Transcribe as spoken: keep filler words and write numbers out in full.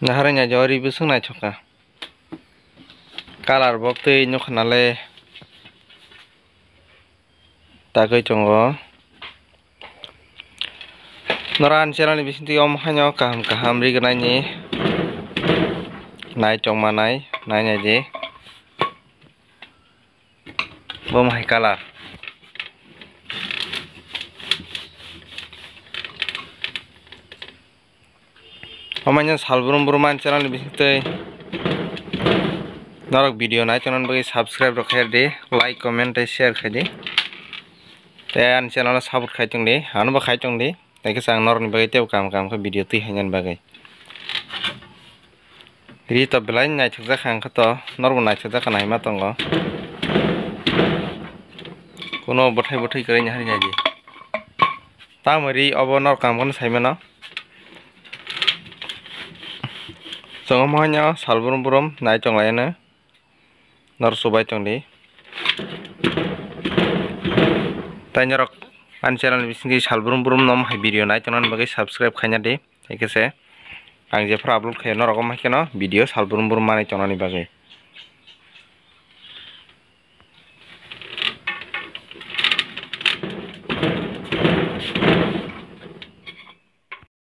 Naharwi naidi o ri bwswk naithok kha. Colour bo twi nukha nale tagwi tongo. Nora ani channel ni bisingtwi omo haino kaham kaham ri gwnai ni nai tongma nai, nai nai di. Bo hai colour. Omaino sal brum brum ani channel ni bisingtwi norok video nai tongna bagwi subscribe rok khai di, like, comment tei share khai di. Tei ani channel no support khai tong di, ano bo khai tong di. Tei khe ang norok ni bagwi tei kam kam khe video twi hainani bagwi. Ri to belai naithokjak kha, hwnkhe to norokbo naithokjak kha, naima tongo. Kuno bwthai bwthai kwrwi ni hari nai di. Tamo ri obo norok kam khe saimano. Chwng omo haino sal brum brum nai tong lai no. Nor subai tong di. Tai norok ani channel ni bisingtwi sal brum brum nom hai video nai tongna bagwi subscribe khaina di. Tei khe se ang jephru upload khaio norok omo hai kheno video sal brum brum manwi tongnani bagwi.